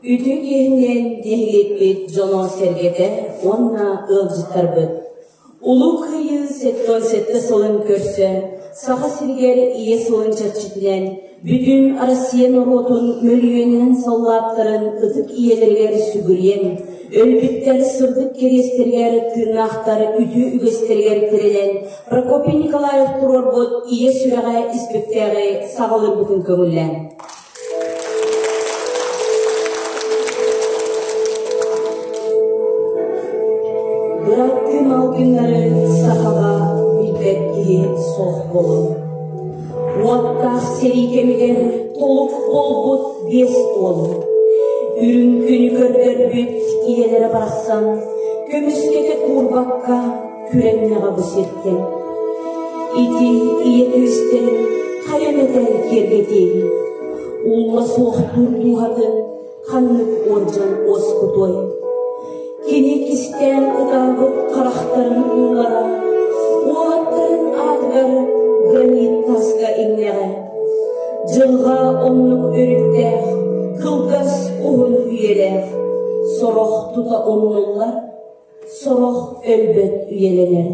Үтүө киэһинэн нэһилиэкпит дьоно-сэргэтэ уонна ыалдьыттарбыт. Улуу Кыайыы 77 сылын көрсө Саха сиригэр Ийэ сылын чэрчитинэн бүтүн Россия норуотун мөлүйүөнүнэн саллааттарын ытык ийэлэригэр сүгүрүйэн, өлбүттэр сырдык кэриэстэригэр тыыннаахтар үтүө үгэстэригэр тирэнэн Прокопий Николаев туруорбут Ийэ сүрэҕэ испиктээҕи саҕалыырбытын көҥүллээн. Быраттыы малгыннары сахаҕа билбэт киһи суох буолуо. Уоттаах сэрии кэмигэр толук буолбут 50. Үрүҥ күнү көрдөрбүт ийэлэрэ барахсан көмүскэтэ куурбакка күрэннэҕэ бу сиртэн. Ити ийэ түөстэрин хайа мэтээл киэргэтиэй? Уулла суохтуур дууһатын ханнык уордьан уоскутуой? Кини кистээн ытаабыт харахтарын уулара, уолаттарын аатыгар гранит таска иҥнэҕэ. Дьылҕа оннук өрүттээх, кылгас уһун үйэлээх, сорох тута умнуллар, сорох өлбөт үйэлэнэр.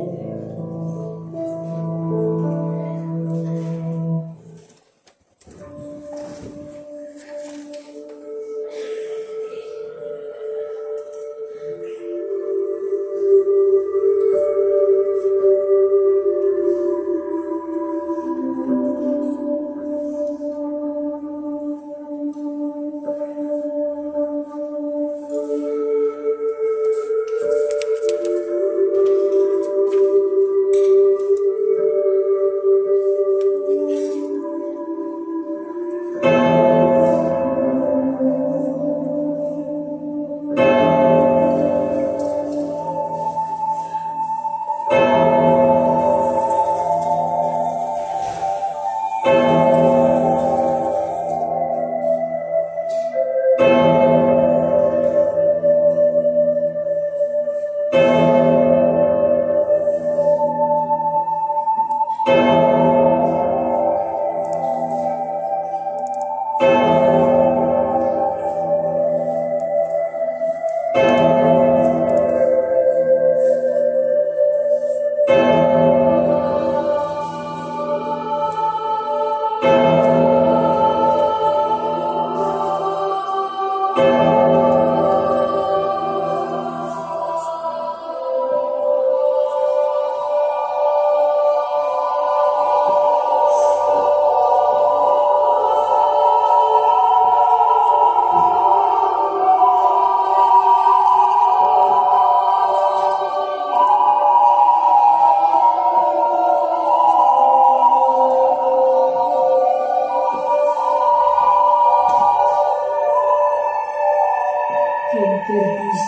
Кэм-кэрдиис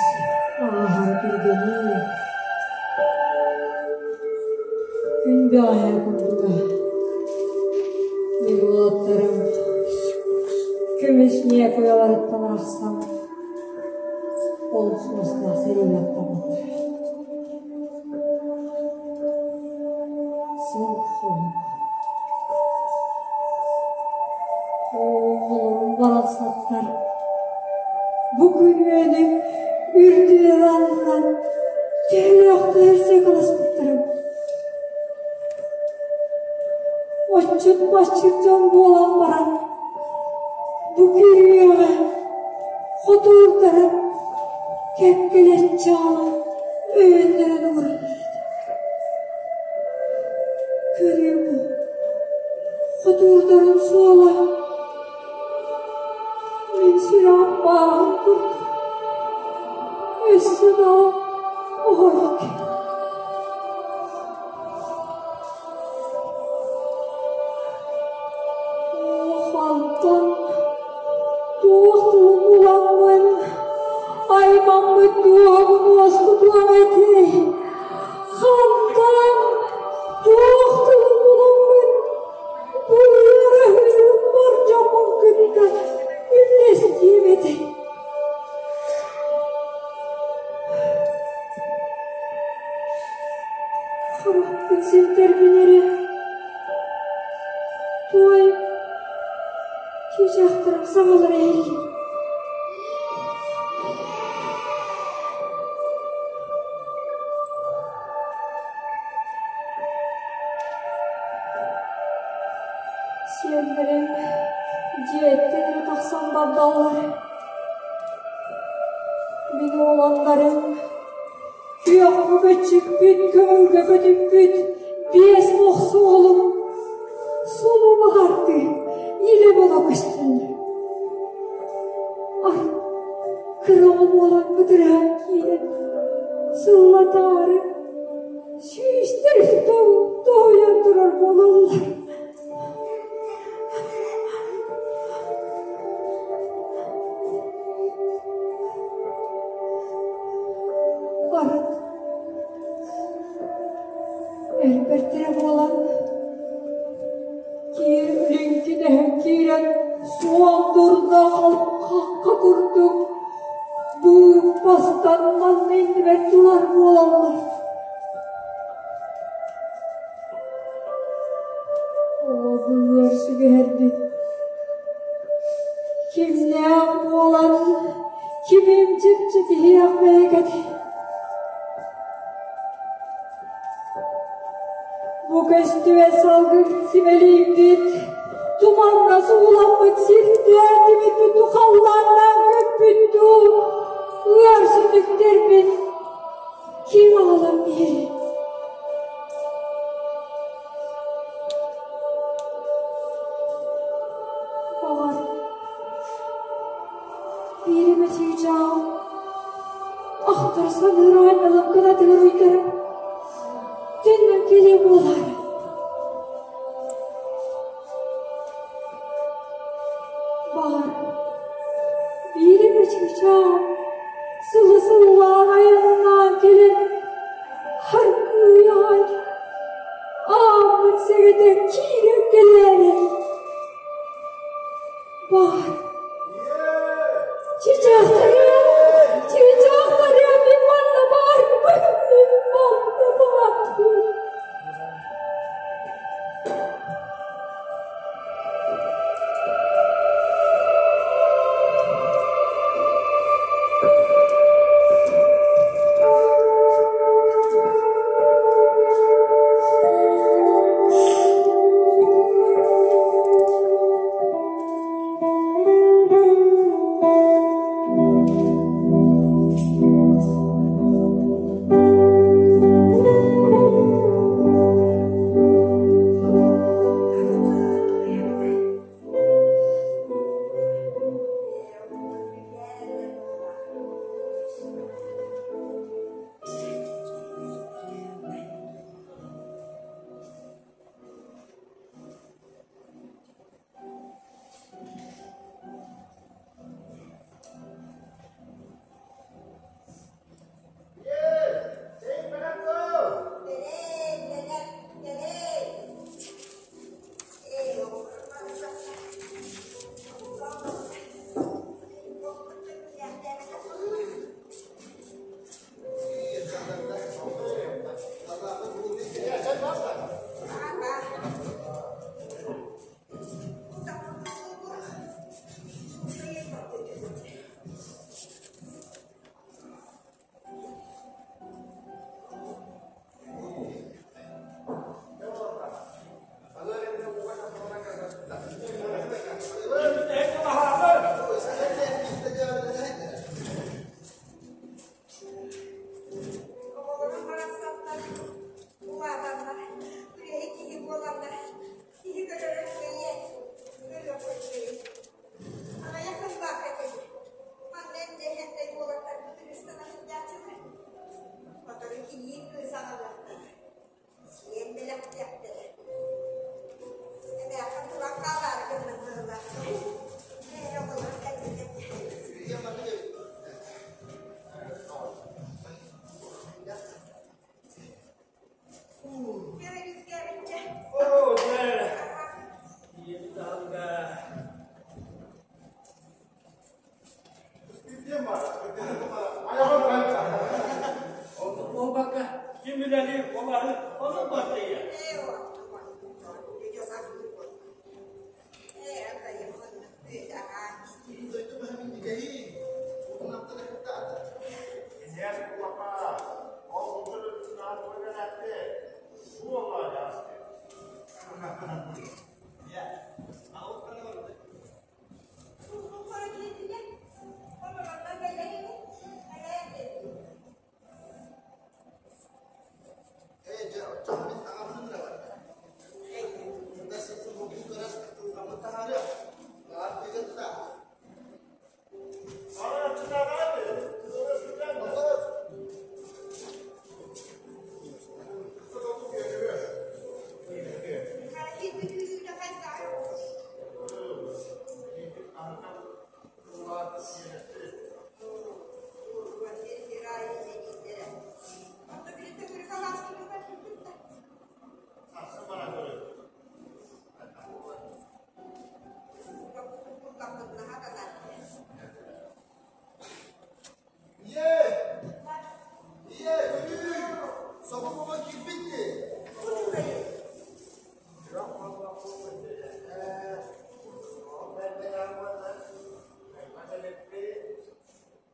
ааһара түргэнин, күн бэҕэһээ курдуга. Мин уолаттарым көмүс ньээкэйэлэриттэн арахсан олус уостаах сэриигэ аттаммыттара. Сыл хонук. Оҕолорум барахсаттар бу күн үөнү үрдүнэн аннынан төһөлөөхтөр сыакаласпыттарым. Отчут-маччыт дьон буолан баран бу күрүөҕэ хотуурдарын кэккэлэччи аҕалан өйөннөрөн уураллар этэ. Көрүө бу хотуурдарын суола мин сүрэҕим бааһын курдук өссө да оһоллук. Хантан туох тылын буламмын аймаммыт дуоһун уоскутуом этэй? Хантан туох тылын буламмын бу ыарыһыым бар дьоммун кытта үллэстиэм этэй? Харахпын симтэрбин эрэ туой чыычаахтарым саҥалара иһиллэр. Дьиэттэн эрэ тахсан бардаллар, мин уоланнарым күөх көччүкпүт көҥүлгэ көтүппүт биэс мохсуолум сулу баҕардыы илэ буола көстүннэр. Ай, кыра оҕо буолан бытырыһан киирэн сыллатаары сүүстэр тоһуйан турар буолаллар. Арыт өлбөттөрө буолан киир лүҥкүнэһэн киирэн суон дурда халхахха курдук быыппастан манна иннибэр турар буолаллар. Оҕобугар сүгэһэрбит кимнээх буолан кимим чэпчэтиһиэх бэйэкэтий? Бу көстүбэт салгын симэлийбит, тумаҥҥа сууламмыт сирдээн тимирбит халлааннаан көппүт дуу, ыар сүтүктэрбин ким аҕалан биэрий? Баҕар, биир эмэ чыычаах ахтар саныыр аанньалым кынатыгар уйдаран төннөн кэлиэ буолаарай? Баҕар, биир эмэ чыычаах сылы-сыллаан айаннаан кэлэн харгыйаҕай ааммыт сэгэтэ киирэн кэлээрэй? Баҕар, чыычаахтарыам, чыычаахтарыам, мин манна баарбын, мин манна баарбын. Ийээ! Ийээ, көрүүй! Собо буолан киирбит дии!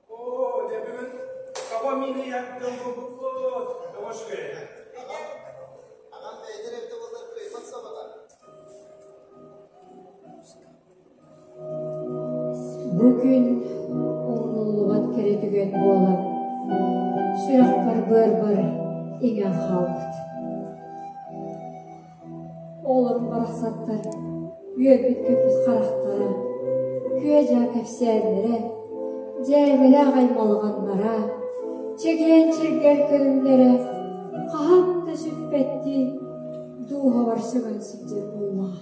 Оо, дьэ бүгүн собо миини иһэрдэн буолбуппут. Тоҕо үчүгэй. Аҕам бэйэтин эбитэ буоллар кыайбат собота. Бу күн умнуллубат кэрэ түгэн буолан, сүрэхпэр быарбар иҥэн хаалбыт. Оҕолорум барахсаттар үөрбүт-көппүт харахтара, күө-дьаа кэпсээннэрэ, дьээбэлээх аймалҕаннара, чэгиэн-чиргэл көрүҥнэрэ хаһан да сүппэттии дууһабар сөҥөн сылдьар буоллаҕа.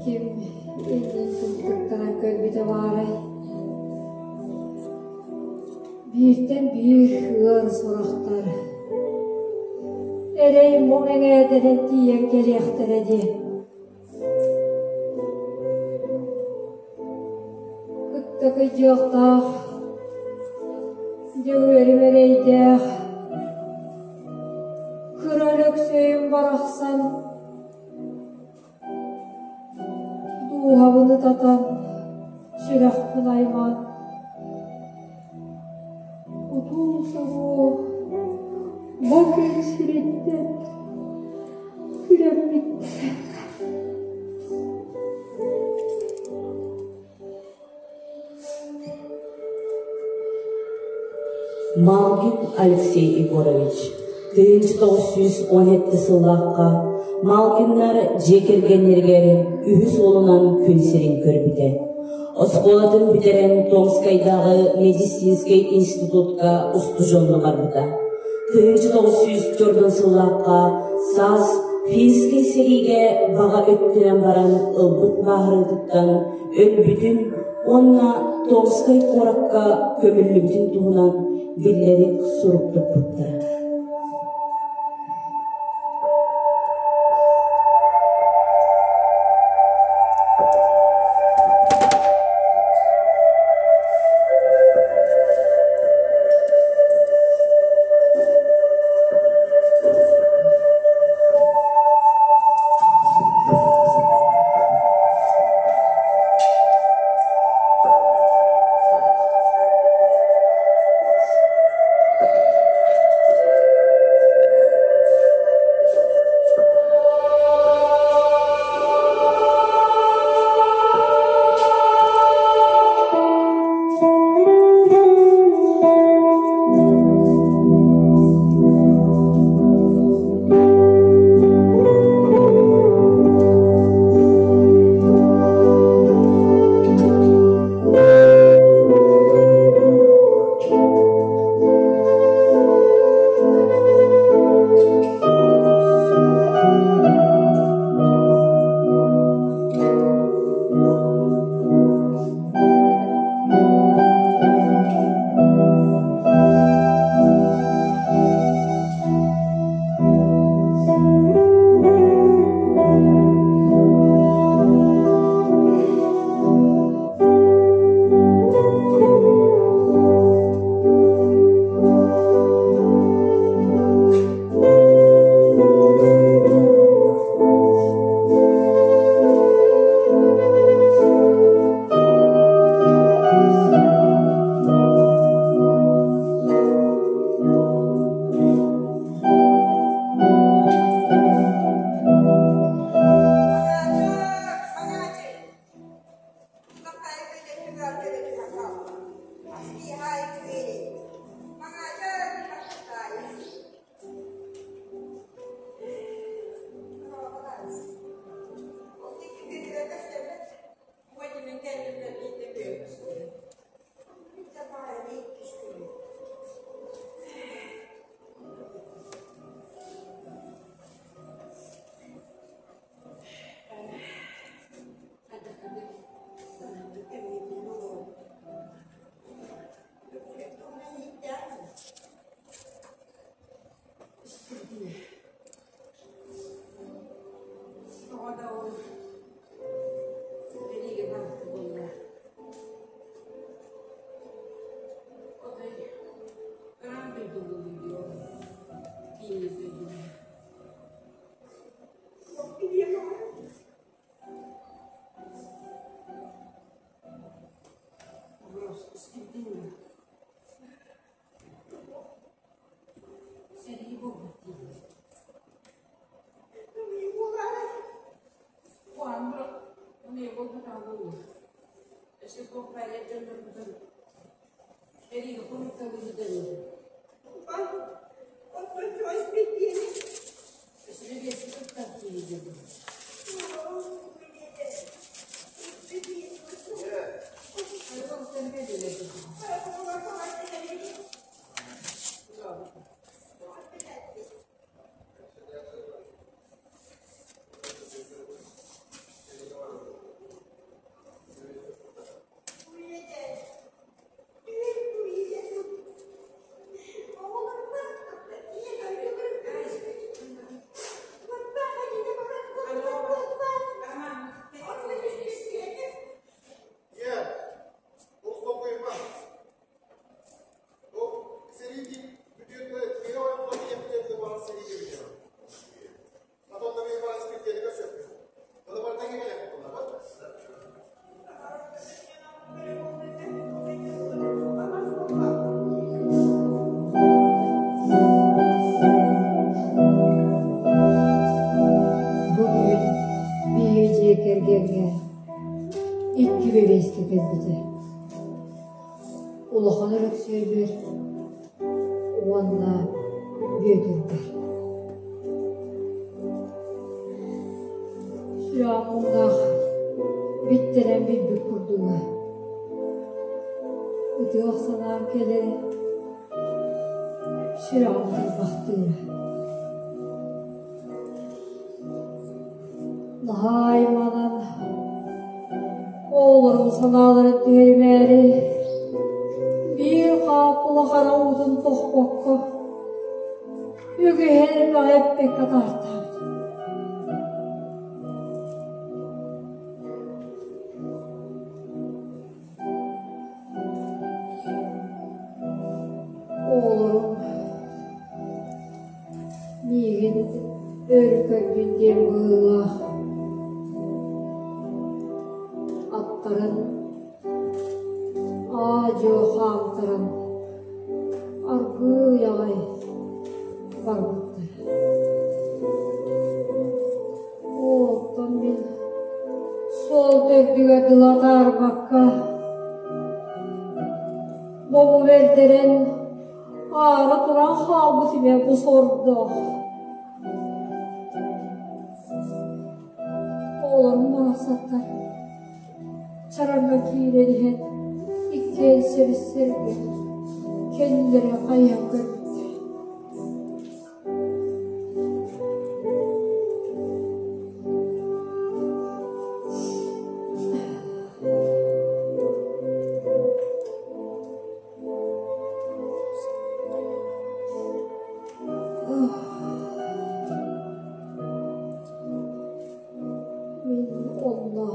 Ким иннин тымтыктанан көрбүтэ баарай? Бииртэн биир ыар сурахтар эрэй муҥ эҥээрдэнэн тиийэн кэлиэхтэрэ диэн. Кытта кыдьыахтаах, дьөгүөрүм эрэйдээх, кыра Өлөксөйүм барахсан дууһабын ытатан, сүрэхпин аймаан Утуу-субуу бу күн сириттэн күрэммиттэрэ. Малгин Алексей Егорович 1917 сыллаахха Малгиннар дьиэ кэргэннэригэр үһүс уолунан күн сирин көрбүтэ. Оскуолатын бүтэрэн Томскайдааҕы медицинскэй институтка устудьуонну барбыта. 1904 сыллаахха саас финскэй сэриигэ баҕа өттүнэн баран ылбыт бааһырыытыттан өлбүтүн уонна Томскай куоракка көмүллүбүтүн туһунан биллэрик сурук туппуттара. Тоҕо да ол сэриигэ барбыта буолла. Отой ыраах дойду буолуо дии ол кииннир дойдуга. Истибитиҥ дуо? Сэрии буолбут дииллэр. Умуйа буолбатаҕа буолуо. Өссө туох баайдар дьоннорбутун эриигэ хоруйталыыбыт Өссө биэскэ туттар дииллэр. Ийээ, олус долгуйума. Ол сэрии бүтүөн киһи ойоххо ийэбитэ буолан сэриигэ бүтэр. Бу күн биһиги дьиэ кэргэҥҥэ икки бэбиэскэ кэлбитэ. Улахан Өлөксөйбөр уонна Бүөтүрбэр. Сүрэҕим муҥнаах биттэрэн билбит курдуга. Ытыах санаам кэлэрэ, сүрэҕим тарбахтыыра. Наһаа айманан, оҕолорум санааларын түһэримээри, биир хааппыла хара уутун тохпокко, үгүһү элбэҕи эппэккэ атаартаабытым. Оҕолорум Миигин өр көрдүн диэн быһыылаах аттарын аа-дьуо хаамтаран аргыый аҕай барбыттар. Оттон мин суол төрдүгэр дылы атаарбакка бобу бэрдэрэн Аара туран хаалбыт имэ бу сордоох. Оҕолорум барахсаттар чараҥҥа киирэн иһэн иккиэн сибис-сиргэ кэннилэрэ хайыһан көрбүттэр. Мин онно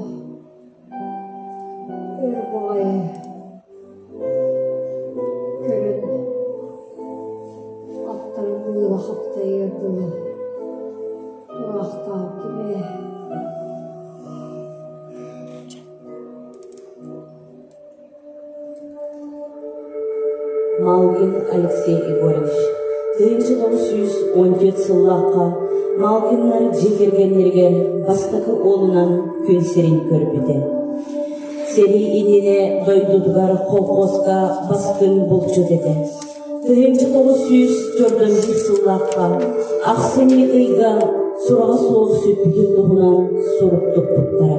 өр баҕайы көрөн аттарым ыыла хаптайыар дылы тураахтаабытым ээ. Малгин Алексей Егорович 1914 сыллаахха Малгиннар дьиэ кэргэннэригэр бастакы уолунан күн сирин көрбүтэ. Сэрии иннинэ дойдутугар колхозка бастыҥ булчут этэ. 1941 сыллаахха ахсынньы ыйга сураҕа суох сүппүтүн туһунан сурук туппуттара.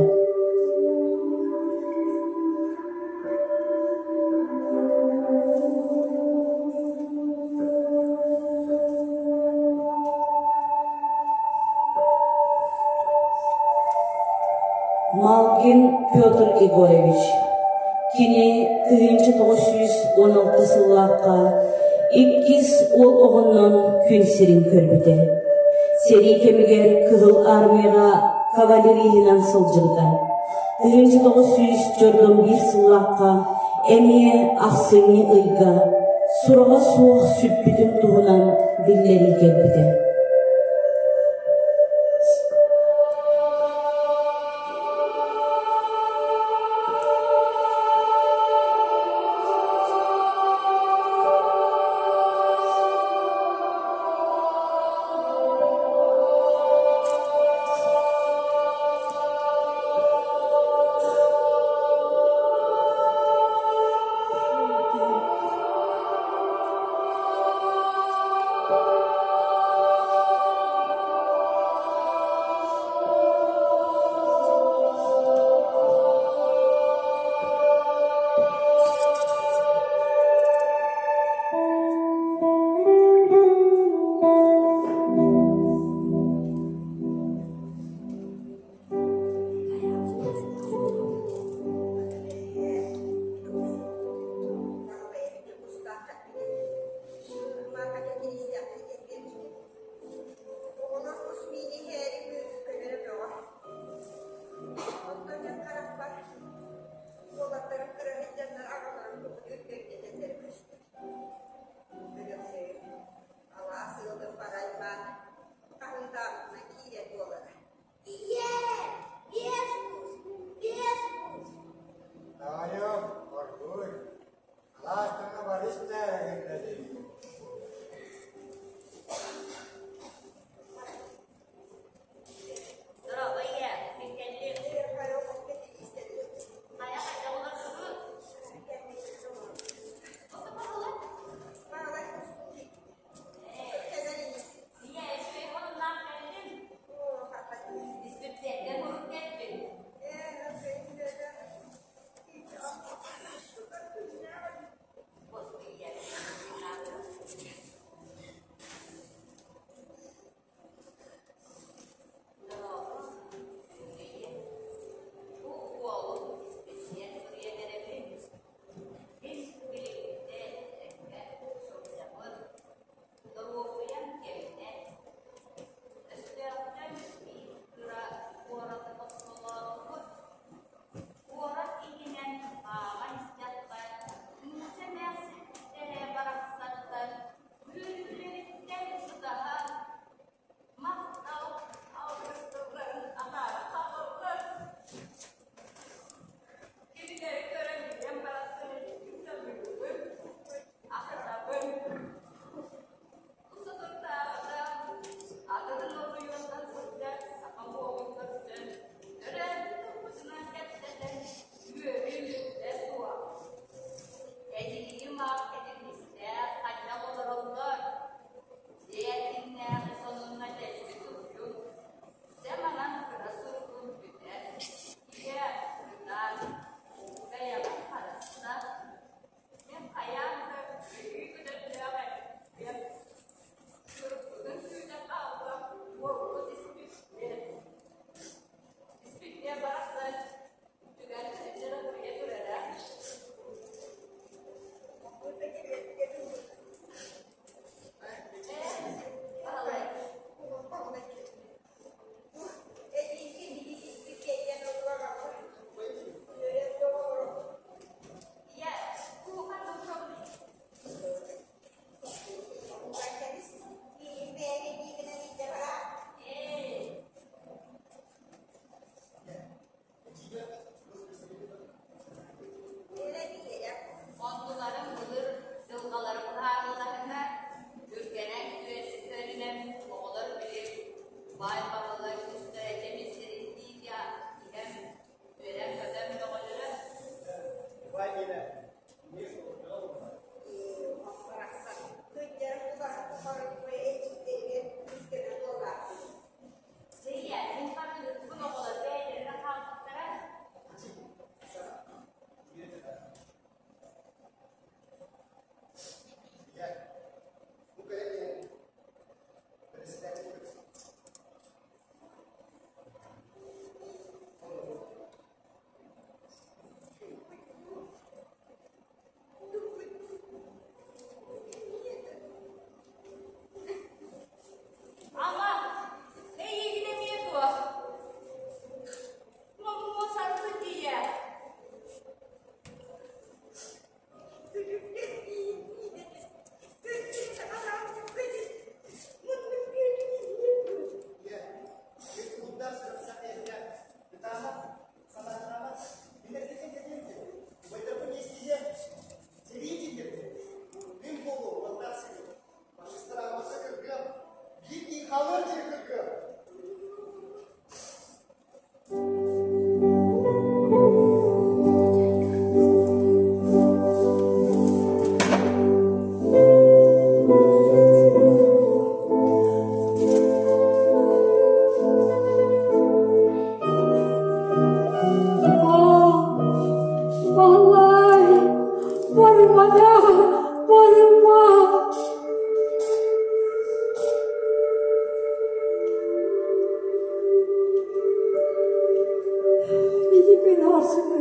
Малкин Петр Егорович. Кини 1916 сыллаахха Иккис уол оҕоннон күн сирин көрбүтэ. Сэрии кэмигэр Кыһыл Армияҕа кавалериһынан сылдьыбыта. 1941 сыллаахха эмиэ ахсынньы ыйга сураҕа суох сүппүтүн туһунан биллэрии кэлбитэ.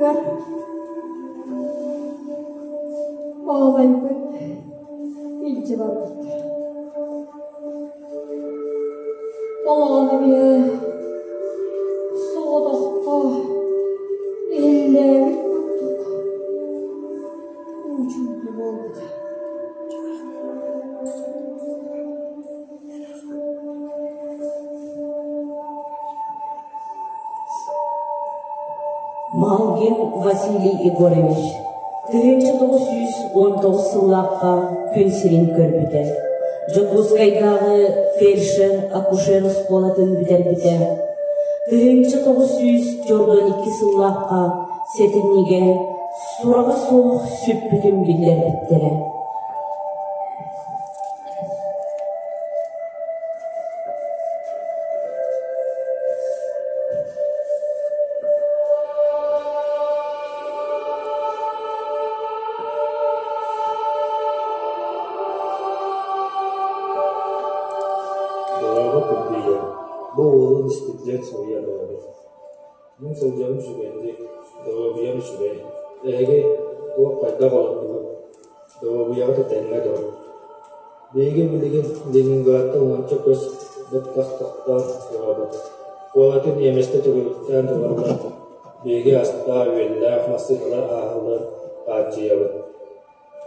аттыгар Баһылайбын илдьэ барбыттар. Балаҕан эмиэ соҕотохто иһиллээбит курдук уу чуумпу буолбута. Малгин Василий Егорович 1919 сыллаахха күн сирин көрбүтэ. Дьокуускайдааҕы фельдшер-акушер оскуолатын бүтэрбитэ. 1942 сыллаахха сэтинньигэ сураҕа суох сүппүтүн биллэрбиттэрэ. Дорообо кыргыйа, бу уолун испирдиэн соһуйан ылабыт. Мин сылдьарым үчүгэйдик, доруобуйам үчүгэй. Эһиги туох хайдах олордугут? Доруобуйаҕыт этэҥҥэ дуо? Биһиги билигин Ленинградтан уонча көс бэттэх тохтоон олоробут. Куораты ньиэмэстэр төгүрүктээн тураллар. Биһиги астаах-үөллээх массыыналар ааһалларын хааччыйабыт.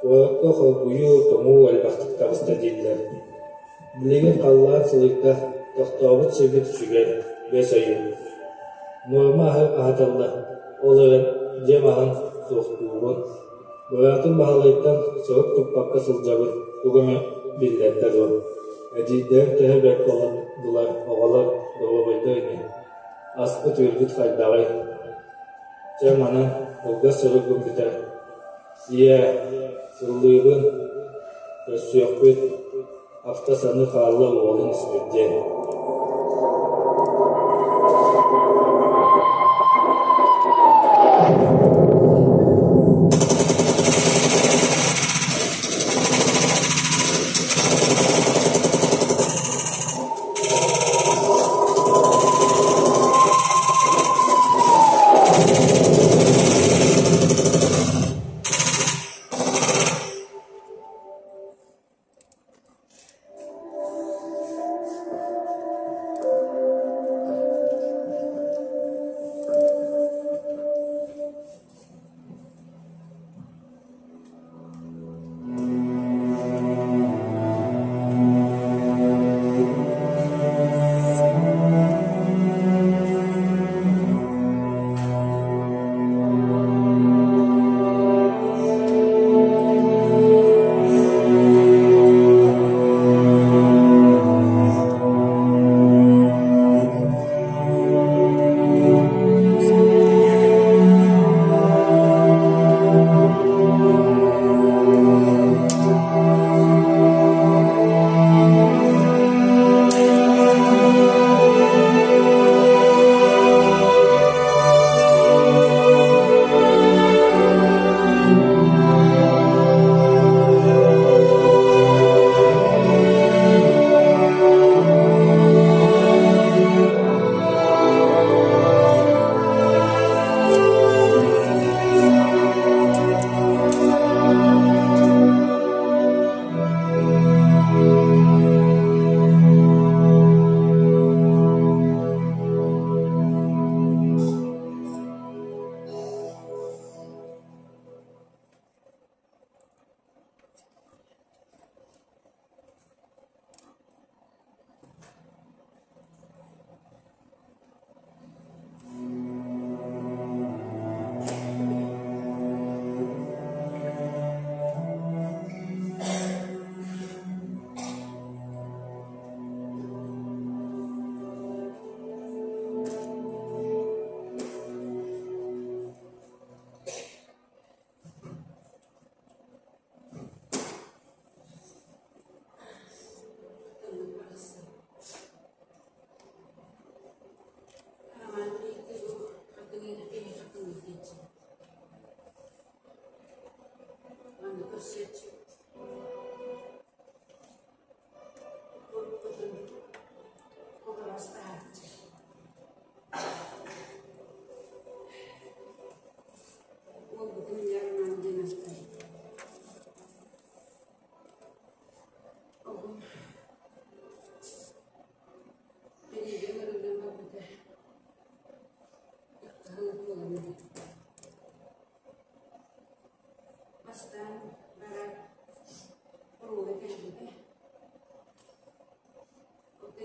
Куоракка хоргуйуу, тоҥуу элбэхтик таҕыста дииллэр. Билигин халлаан сылыйда, тохтообут сирбит үчүгэй, бэс ойуур. Нуорма аһы аһаталлар, ол эрэн дьиэм аһын суохтуубун. Быраатым Баһылайтан сурук туппакка сылдьабын, тугу эмэ биллэрдэ дуо? Эдьиийдэрим төһө бэркэ олордулар, оҕолор доруобайдар ини, аспыт-үөлбүт хайдаҕый? Чэ, манан кылгас суругум бүтэр. Ийээ, сыллыыбын, көрсүөхпүт, ахта-саныы хаалла уолуҥ Испирдиэн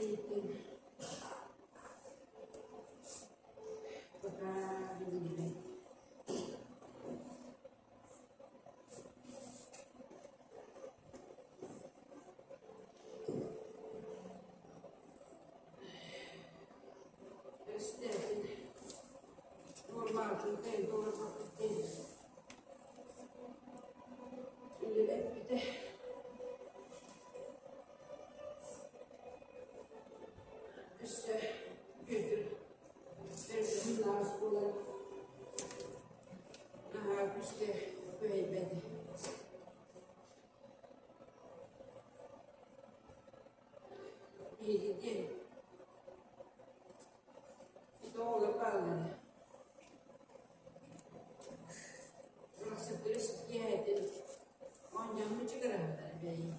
Ыйыттын пока биллибэт. Өстөөхүн нуормаатын туораппыттын үлэлэппитэ. Өссө Бүөтүр бэрдэрин буолан наһаа күүскэ күһэйбэт. Биһиги диэн оҕолор бааллара. Урахсыттары киэһэтин оонньоон чыгыраһаллара бэйи.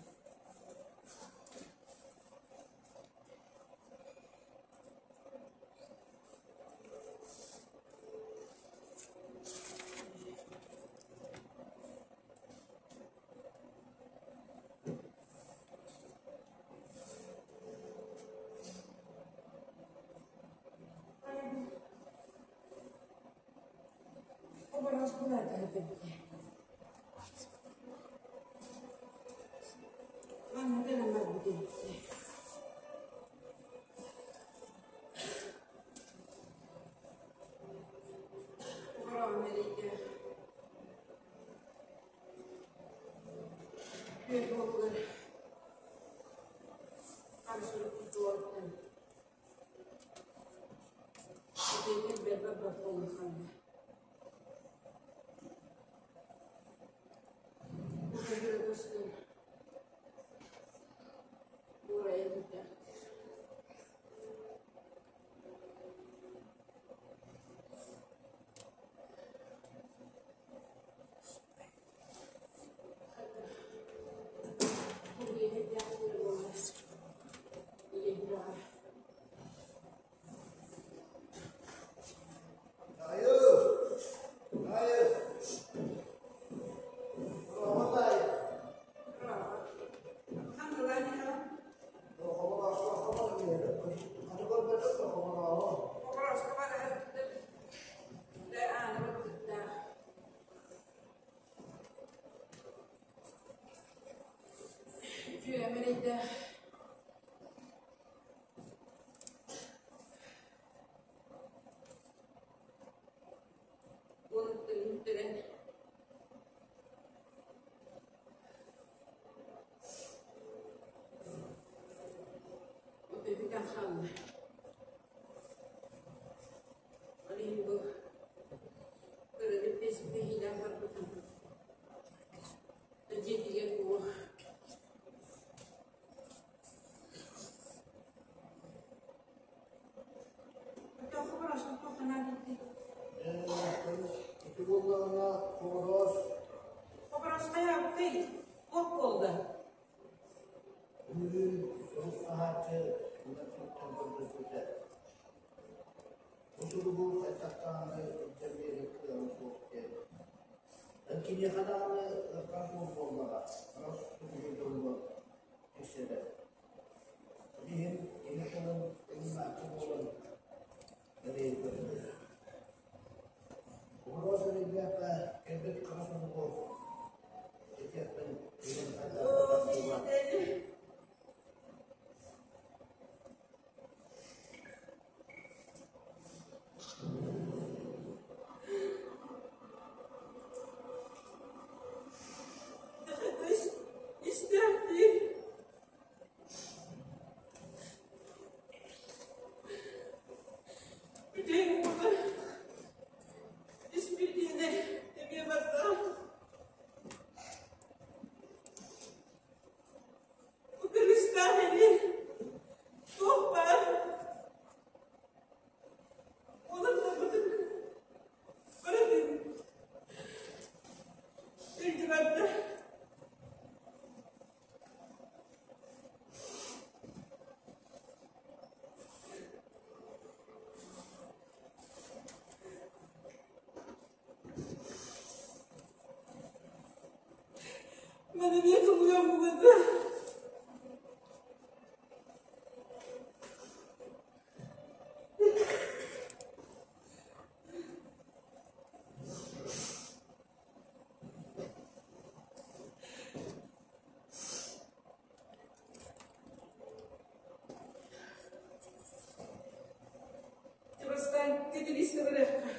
Тбилисигэ барыахха.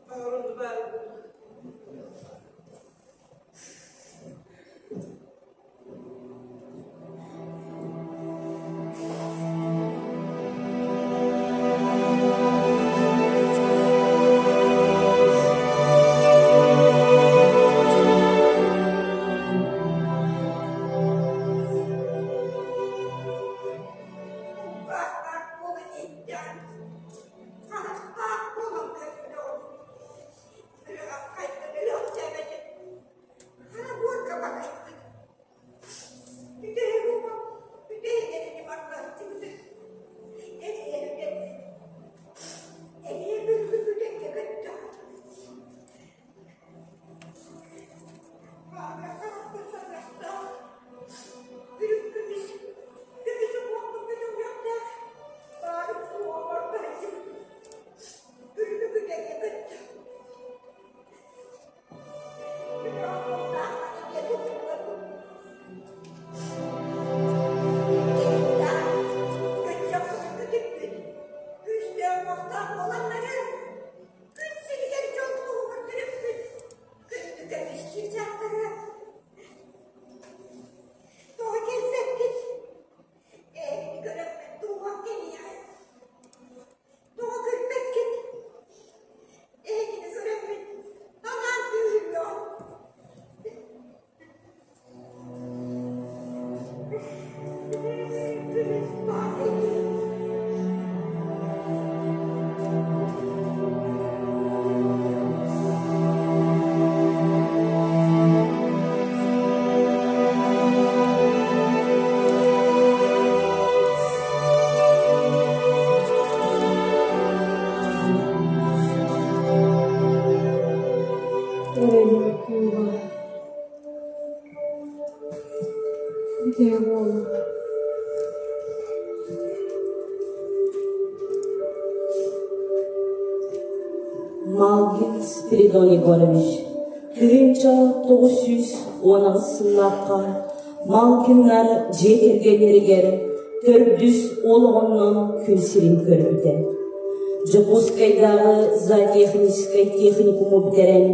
Баҕар онно баар буолуо. Кулгаахтаах буолан иһиттэҕим, харахтаах буолан көрдөҕүм. Сүрэҕим хайдан өлөөхтөөбөтүм, хара буорга бакыйбыт. Бүтэһик уҥуох, бүтэһик эрэни барбааттыбытын эрийэрбэт. Эмиэ бүгүҥҥү күдэҥҥэ көттөҕүм. Күүстээх-уохтаах буоланнары Күн сиригэр дьол туһугар төрөппүт күндү көмүскүү дьахтара тоҕо кэлбэккит? Эһигини көрөммүн дууһам кэҥиэҕэ. Тоҕо көрбөккүт? Эһигини көрөммүн анаан күүһүрүөҕүм. Эрэлим кууһа Үтүө буолуҥ. Малгин Спиридон Егорович 1998 сыллаахха Малгиннар дьиэ кэргэннэригэр төрдүс уол оҕоннон күн сирин көрбүтэ. Дьокуускайдааҕы зоотехническай техникуму бүтэрэн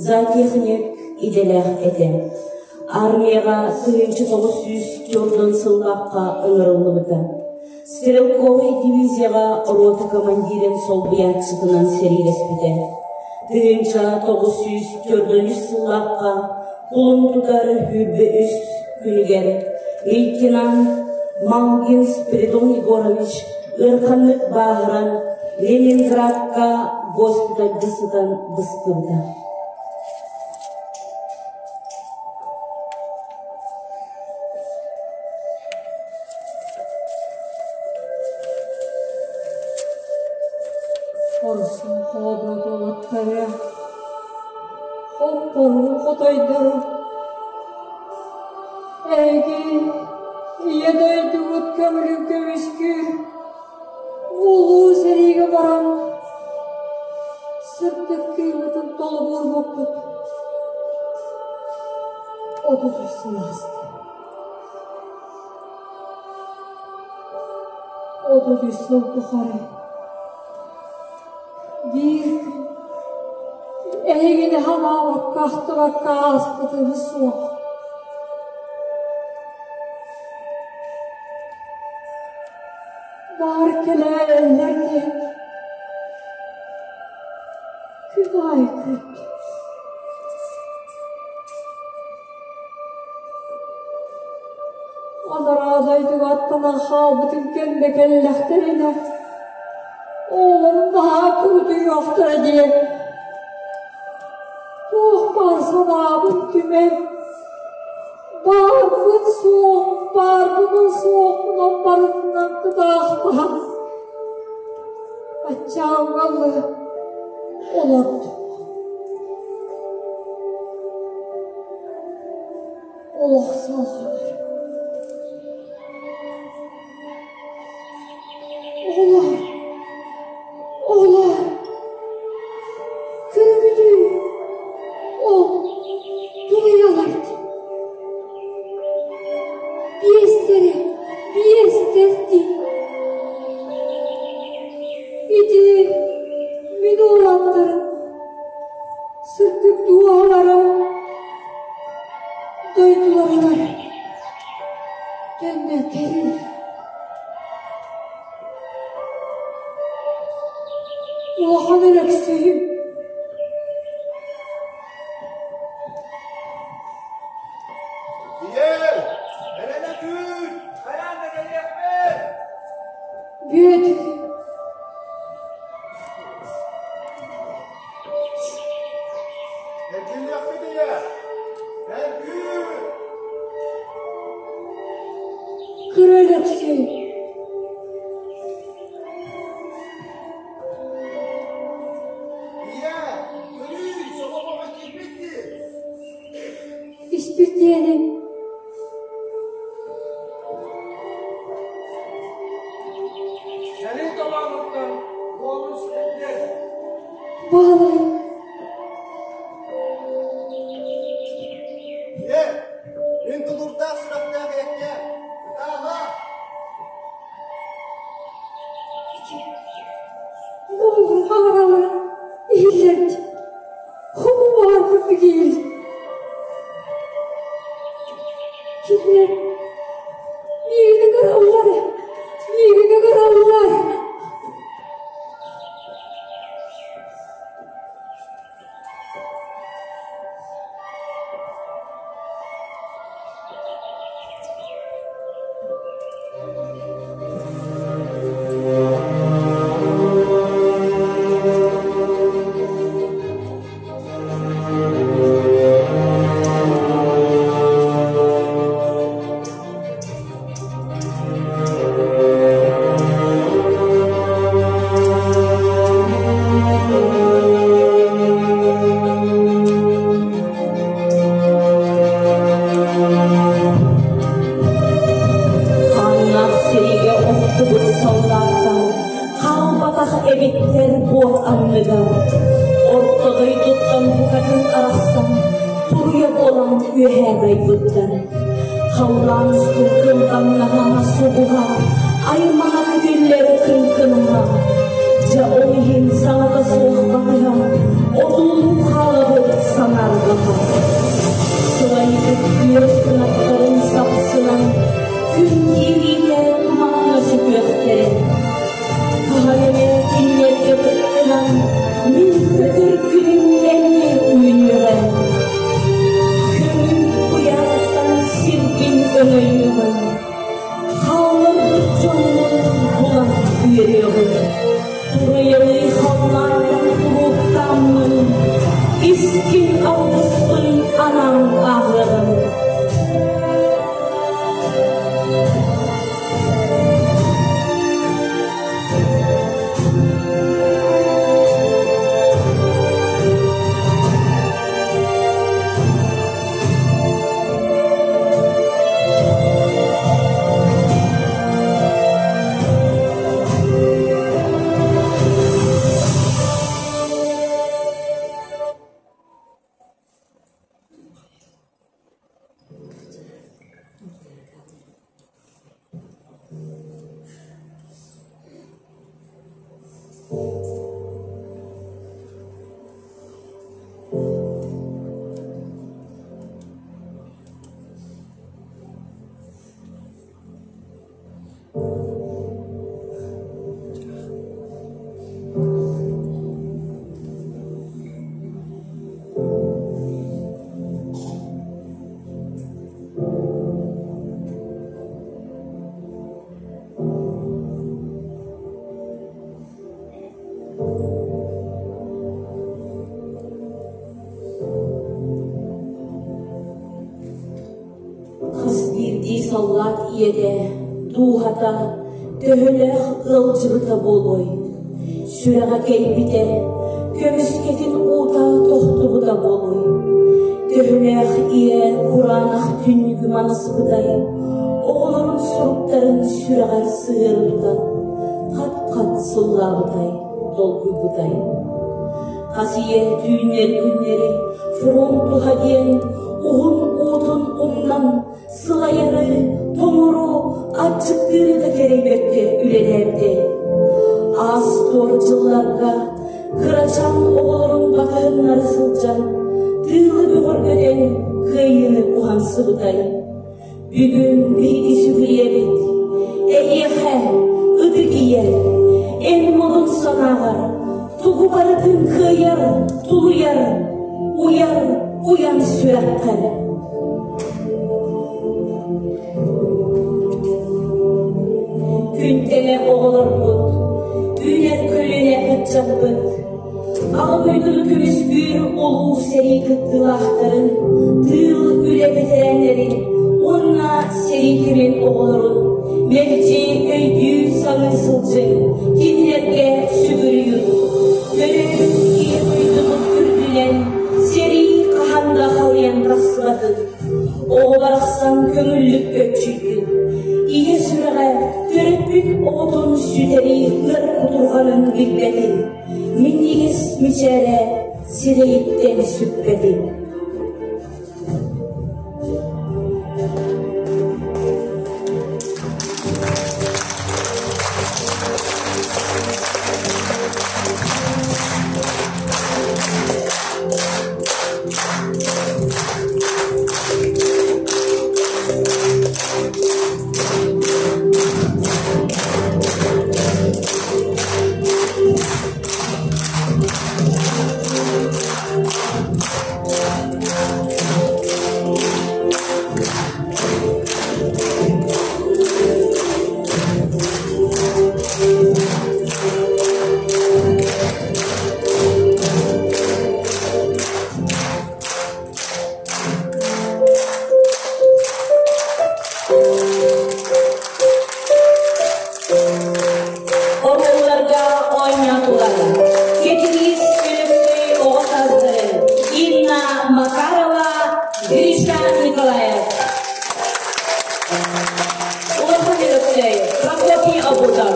зоотехник идэлээх этэ. Армияҕа 1994 сыллаахха ыҥырыллыбыта. Стрелковай дивизияҕа рота командирын солбуйааччытынан сэриилэспитэ. 1943 сыллаахха кулун тутар 23 күнүгэр лейтенант Малгин Спиридон Егорович ыараханнык бааһыран Ленинградка госпитальга сытан быстыбыта. Хорсун хоодуот уолаттара, хоппорун хотойдору, эһиги Ийэ дойдубут көҥүлүн көмүскүүр улуу сэриигэ баран сырдык тыыммытын толугурбуппут 33 сыл ааста. 33 сыл тухары биир күн эһигини санаабакка ахтыбакка ааспытым суох. Баар кэлээллэр диэн күн аайы күүттүм. Анараа дойдуга аттанан хаалбытын кэннэ кэллэхтэринэ, оҕолорум наһаа курутуйуохтара диэн туох баар санаабын түмэн, баарбын суох, баарбын суохпунан барытынан кытаахтаһан, аччааҥҥа олордум. Олох салҕанар. Оҕолор, оҕолор, көрүҥүтүй, ол тулуйалар дии. Биэстэрэ, биэстэр дии. Өлөксөйүм! Ийээ, эрэнэ күүт! Хайаан да кэлиэхпит! Бүөтүр! Эргиллиэхпит ийээ! Эн күүт! Кыра Өлөксөй! Ийээ, көрүүй, собо киирбит дии! Испирдиэни Сэрии толоонуттан уолун сүтэрдэ. Баһылай Ийээ, мин тулуурдаах сүрэхтээх ийэккэ, ытаама! Уолум хаҥаралара иһиллэрдии хомуһар курдук иһил. Кинилэр миигин ыҥыраллар, миигин ыҥыраллар. Ханна сиригэ охтубут саллааттан хаалбатах эбиттэр буор анныгар. Орто дойдуттан букатын арахсан, туруйа буолан үөһээ дайбыттар. Халлаан устун кынтаҥнаһа, субуһа, аймаҕа көтүллэр кыҥкынаһа. Дьэ ол иһин саҥата суох батыһа, одуулуу хаалабыт санаарҕаһа. Сылайбыт үөр кынаттарын сапсынан, күн киириитэ тумаҥҥа сүтүөхтэрэ. Хаһан эмэ кинилэргэ кыттынан, мин көтөр күнүм эмиэ үүнүөҕэ. Көҥүл куйаартан сиргин өҥөйүөҕүм, хаалларбыт дьоммун булан үөрүөҕүм. Туруйалыы халлаантан туруктааммын, искин алгыспын анаан ааҕыаҕым. Хас биирдии саллаат ийэтэ, дууһата төһөлөөх ыалдьыбыта буолуой? Сүрэҕэ кэлбитэ, көмүскэтин уута тохтубута буолуой? Төһөлөөх ийэ кураанах түннүгү манасыбытай, оҕолорун суруктарын сүрэҕэр сыһыарбыта, хат-хат сыллаабытай, долгуйбутай? Хас ийэ түүннэри-күннэри фронт туһа диэн уһун уутун умнан сылайары, тоҥору, аччыктыыры да кэрэйбэккэ үлэлээбитэ. Аас-туор дьылларга кырачаан оҕолорун батыһыннара сылдьан, тыылы бөҕөргөтөн кыайыыны уһансыбытай. Бүгүн биһиги сүгүрүйэбит, эйиэхэ, ытык ийэ, эн модун санааҕар тугу Тугу барытын кыайар, тулуйар, уйар, уйан сүрэххэр. Күнтэнэ оҕолорбут, үүнэр көлүөнэ ыччаппыт, Аҕа дойдуну көмүскүүр улуу сэрии кыттыылаахтарын, тыыл үлэ бэтэрээннэрин уонна сэрии кэмин оҕолорун мэлдьи өйдүү-саныы сылдьыҥ, кинилэргэ сүгүрүйүҥ. Төрөөбүт ийэ дойдубут үрдүнэн сэрии хаһан да халыйан тахсыбатын, оҕо барахсан көҥүллүк көччүйдүн. Ийэ сүрэҕэ төрөппүт оҕотун сүтэрии ыар кутурҕанын билбэтин. Минньигэс мичээрэ сирэйиттэн сүппэтин. Оруолларга оонньоотулар Кэтириис Өлөксөй оҕо саастарын Инна Макарова, Гриша Николаев. Улахан Өлөксөй, Прокопий Обутов.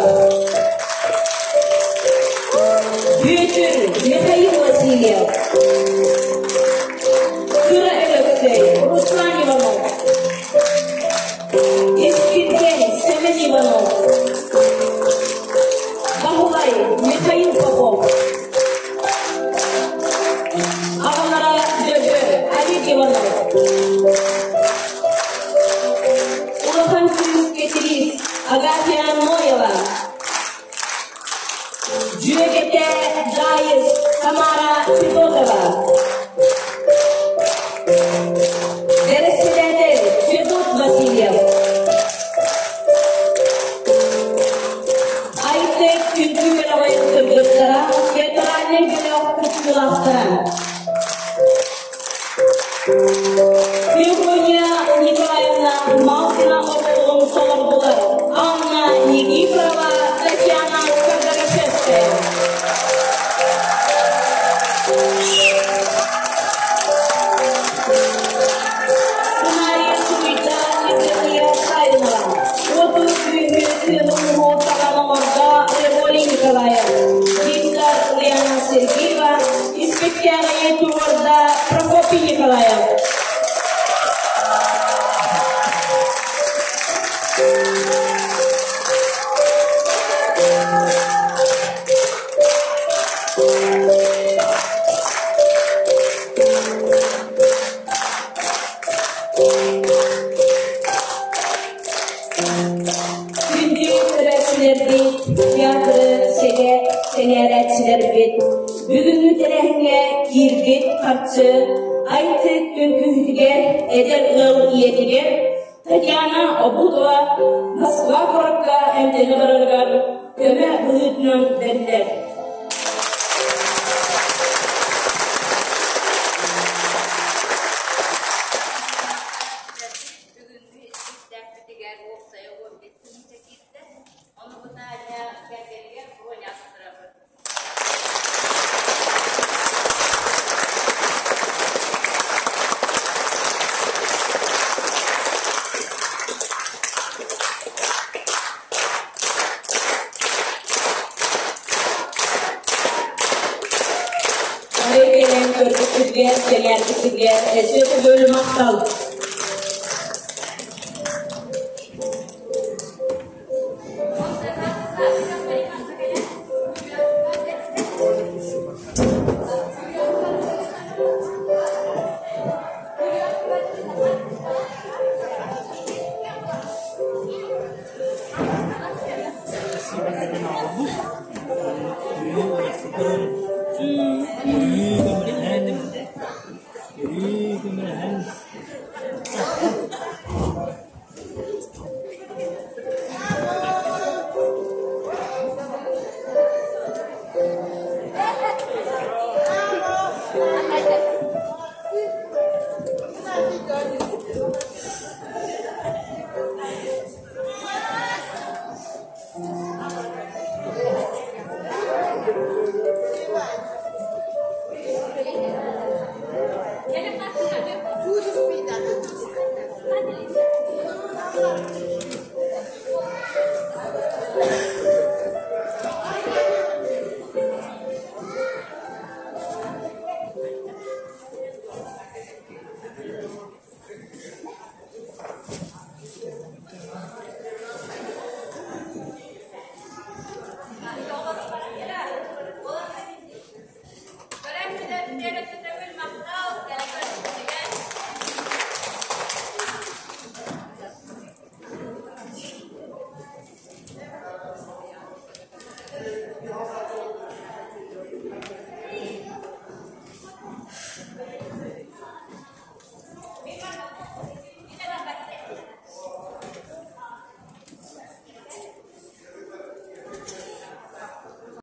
Бүөтүр Михаил Васильев. Кыра Өлөксөй, Руслан Иванов. Искирген Семен Иванов. Баһылай Михаил Попов. Аҕалара Дьөгүөр Олег Иванов. Улахан кыыс Кэтириис Агафья Ноева. Дьүөгэтэ Даайыс Тамара Федотова. Бэрэссэдээтэл Федот Васильев. Айтек үҥкүү бөлөҕүн кыргыттара, театральнай бөлөх кыттыылаахтара. Феврония Николаевна Малкина оҕолорун толордулар. Анна Никифорова, Татьяна Кардарашевская. Сценарий суруйда Евгения Савинова. Оту күһү тыынын таҕан оҥордо Револий Николаев. Виктор Лена Сергеева испэктээҕи туруорда Прокопий Николаев. Күндү көрөөччүлэрбит, театры сэгэ сэҥээрээччилэрбит, бүгүҥҥү тэрээһиҥҥэ киирбит харчы Айтык үҥкүүһүтүгэр эдэр ыал ийэтигэр Татьяна Обутова Москва куоракка эмтэнэ барарыгар көмө быһыытынан бэриллэр. Бүгүҥҥү испиктээкпитигэр уопсайа 15 тыһыынча киирдэ. Ону Наталья кэргэнигэр броня астарабыт. Бары кэлэн көрбүппүтүгэр, сэҥээрбиппитигэр өссө төгүл махтал! Өрүү көмөлөһөн, өрүү көмөлөһөн